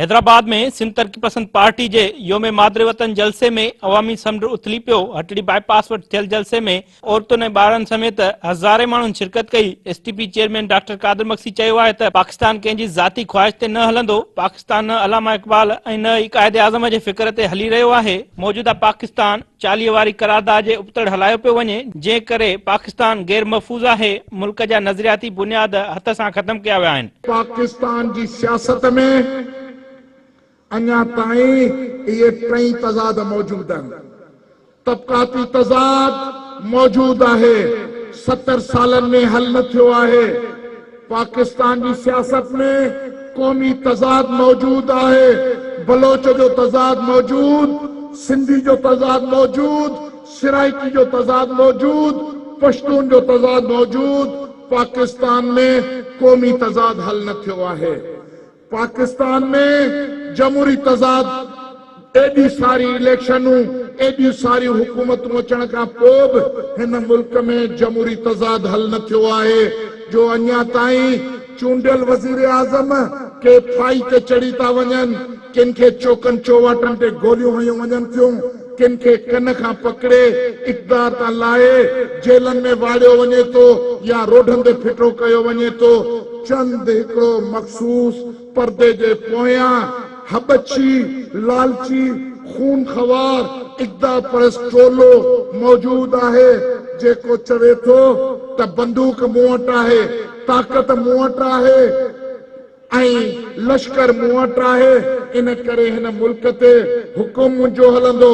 حيدرآباد ۾ سنڌ ترقي پسند پارٽي جي يوم مادر وطن جلسي ۾ عوامي سمنڊ اٿلي پيو، هٽڙي باء پاس وٽ ٿيل جلسي ۾ عورتن ۽ ٻارڙن سميت هزارين ماڻهن شرڪت ڪئي. S T P chairman doctor Qadir Magsi چيو آهي ته پاڪستان ڪنهن جي ذاتي خواهش تي نه هلندو، پاڪستان نه علامه اقبال ۽ نه ئي قائد اعظم جي فڪر تي هلي رهيو آهي، موجوده پاڪستان 40 واري قرارداد جي ابتڙ هلايو پيو وڃي، جنهن ڪري پاڪستان غير محفوظ آهي، ملڪ جا نظرياتي بنياد هٿ سان ختم ڪيا ويا آهن. پاڪستان جي سياست ۾ اڃا تائين اهي ٽئي تضاد موجود آهن. طبقاتي تضاد موجود آهي، 70 سالن ۾ حل نه ٿيو آهي. پاڪستان جي سياست ۾ قومي تضاد موجود آهي، بلوچ جو تضاد موجود، سنڌي جو تضاد موجود، سرائيڪي جو تضاد موجود، پشتون جو تضاد موجود، پاڪستان ۾ قومي تضاد حل نه ٿيو آهي. پاڪستان ۾ جمهوري تضاد ايڏي ساري اليڪشنون، ايڏيون ساريون حڪومتون اچڻ کان پوء به هن ملڪ ۾ جمهوري تضاد حل نه ٿيو آهي جو اڃا تائين چونڊيل وزيراعظم ڪي ڦاهي تي چڙهي ٿا وڃن، ڪن کي چوڪن چوواٽن تي گوليون هنيون وڃن ٿيون، ڪن کي ڪن کان پڪڙي اقتدار تان لاهي جيلن ۾ واڙيو وڃي ٿو يا روڊن تي ڦٽو ڪيو وڃي ٿو. چند هڪڙو مخصوص پردي جي پويان هٻڇي، لالچي، خون خوار، اقتدار پرست ٽولو موجود آهي، جيڪو چوي ٿو ته بندوق مون وٽ آهي، طاقت مون وٽ آهي ۽ لشڪر مون وٽ آهي، ان ڪري هن ملڪ تي حڪم منهنجو هلندو.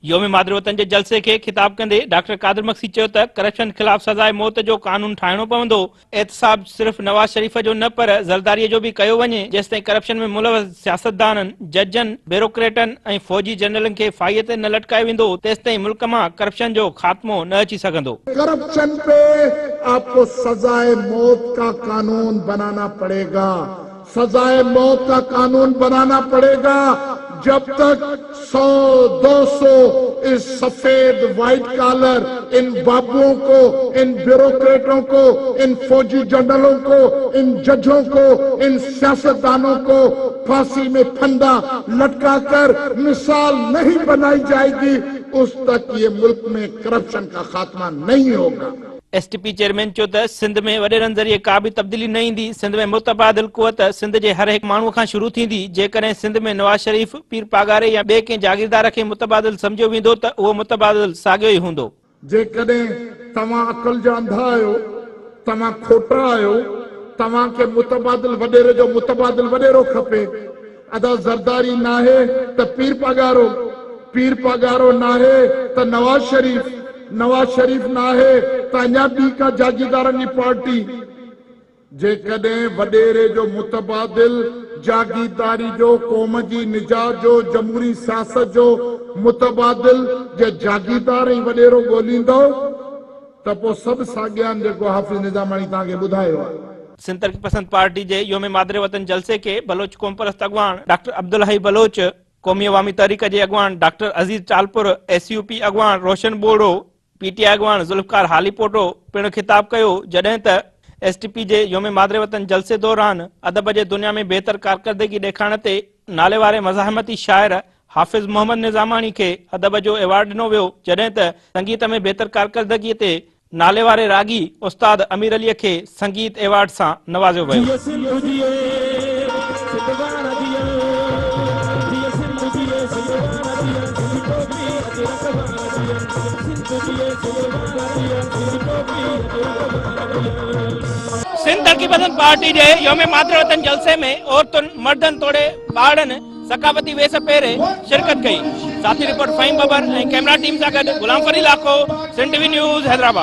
يوم مادر وطن جي جلسي کي خطاب ڪندي ڊاڪٽر قادر مگسي چيو ته ڪرپشن خلاف سزاء موت جو قانون ٺاهڻو پوندو، احتساب صرف نواز شريف جو نه پر زرداري جو به ڪيو وڃي، جيستائين ڪرپشن ۾ ملوث سياستدانن، ججن، بيوروڪريٽن ۽ فوجي جنرلن کي ڦاهيء تي نه لٽڪايو ويندو تيستائين ملڪ مان ڪرپشن جو خاتمو نه اچي سگهندو. ڪرپشن پي آپ ڪو سزائي موت ڪا قانون بنانا پڙي گا، سزائي موت ڪا قانون بنانا پڙي گا، جب تڪ 100 200 اس سفيد وائيٽ ڪالر ان بابوئون ڪو، ان بيوروڪريٽون ڪو، ان فوجي جنرلون ڪو، ان ججون ڪو، ان سياستدانون ڪو ڦاسي ۾ ڦندا لٽڪا ڪر مثال نهين بنائي جائي گي اس تڪ يه ملڪ ۾ ڪرپشن ڪا خاتمه نهين هوگا. ايس ٽي پي چيئرمين چيو ته سنڌ ۾ وڏيرن ذريعي ڪا به تبديلي نه ايندي، سنڌ ۾ متبادل قوت سنڌ جي هر هڪ ماڻهو کان شروع ٿيندي، جيڪڏهن سنڌ ۾ نواز شريف، پير پاڳاري يا ٻئي ڪنهن جاگيردار کي متبادل سمجهيو ويندو ته اهو متبادل ساڳيو ئي هوندو. جيڪڏهن توهان عقل جا انڌا آهيو، توهان کوٽا آهيو، توهان کي متبادل وڏيري جو متبادل وڏيرو کپي، ادا زرداري ناهي ته پير پاڳارو، پير پاڳارو ناهي ته نواز شريف، نواز شريف ناهي ته اڃا ٻي ڪا جاگيردارن جي پارٽي. جيڪڏهن وڏيري جو متبادل جاگيرداري جو، قوم جي نجات جو، جمهوري سياست جو متبادل جي جاگيردار ۽ وڏيرو ڳوليندؤ ته پوء سڀ ساڳيا آهن جيڪو حافظ نظاماڻي توهان کي ٻڌايو آهي. سنڌ ترقي پسند پارٽي جي يوم مادر وطن جلسي کي بلوچ قومپرست اڳواڻ ڊاڪٽر عبدالحئي بلوچ، قومي عوامي تحريڪ جي اڳواڻ doctor Aziz Talpur, S U P اڳواڻ روشن ٻوڙو، پي ٽي آء اڳواڻ ذوالفقار هاليپوٽو پڻ خطاب ڪيو، جڏهن ته ايس ٽي پي جي يوم مادر وطن جلسي دوران ادب جي دنيا ۾ بهتر ڪارڪردگي ڏيکارڻ تي ناليواري مزاحمتي شاعر حافظ محمد نظاماڻي کي ادب جو ايوارڊ ڏنو ويو، جڏهن ته سنگيت ۾ بهتر ڪارڪردگي تي ناليواري راڳي استاد امير علي کي سنگيت ايوارڊ سان نوازيو ويو. سنڌ ترقي پسند پارٽي جي يوم مادر وطن جلسي ۾ عورتن، مردن توڙي ٻارڙن ثقافتي ويس پهري شرڪت ڪئي. ذاتي رپورٽ فهيم ٻٻر ۽ ڪئميرا ٽيم سان گڏ Ghulam Farid Lakho, Sindh T V news, Hyderabad.